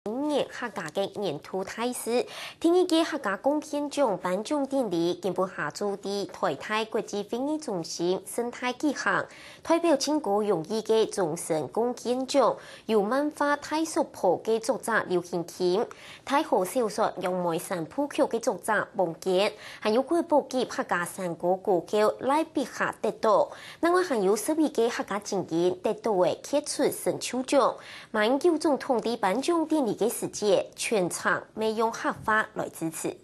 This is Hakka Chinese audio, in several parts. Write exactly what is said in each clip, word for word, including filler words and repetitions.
今年客家个年度大事，第二屆客家貢獻獎頒獎典禮今晡下晝在台大國際會議中心盛大舉行。代表盡高榮譽个終身貢獻獎，由漫畫《大叔婆》个作者劉興欽、大河小說《楊梅三部曲》个作者王堅，還有國寶級客家山歌歌手賴碧霞得到。另外還有十一个客家精英得到个傑出成就獎。 馬英九總統在頒獎典禮个時節，全程乜用客話來致詞。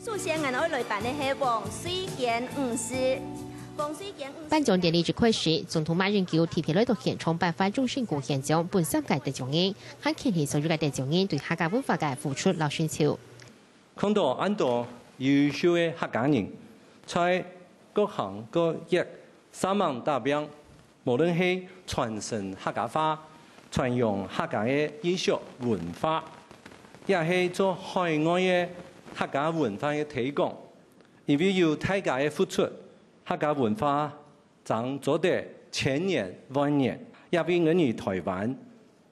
首先，𠊎愛來頒个係王瑞堅女士。王瑞堅女士頒獎典禮一開始，總統馬英九特別來到現場頒發終身貢獻獎分三个得獎人，還肯定所有个得獎人對客家文化个付出摎成就。 看到恁多優秀个客家人，在各行各業煞猛打拚，無論係傳承客家話、傳揚客家个藝術文化，也係做海外个客家文化个推廣。因為有大家个付出，客家文化 正做得千年萬年，也為𠊎等臺灣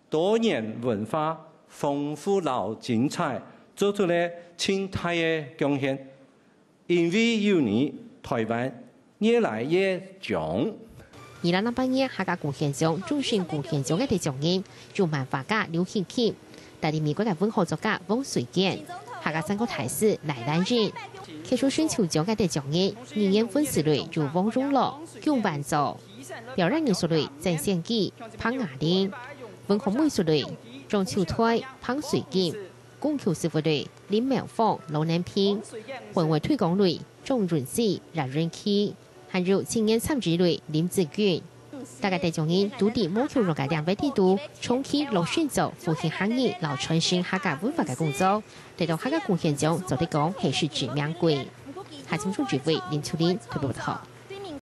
多元文化豐富摎精彩做出了盡大个貢獻。因為有你，臺灣越來越強。二零零八年客家貢獻獎、終身貢獻獎个得獎人，有漫畫家劉興欽、 戴理美國个文學作家王瑞堅、客家山歌大師賴蘭英。傑出成就獎个得獎人，語言文字類有黃永樂、姜萬造。表演藝術類曾憲基、彭雅玲。文化美術類張秋台、彭瑞金。公共事務類林妙芳、羅南平。文化推廣類張潤之、賴潤琪。 還有青年參與類林子君。大家得獎人都在無共樣个領域裡肚，長期落心做復興客語摎傳承客家文化个工作，得到客家貢獻獎做得講係實至名歸。客家新聞主委林秋玲特別報導。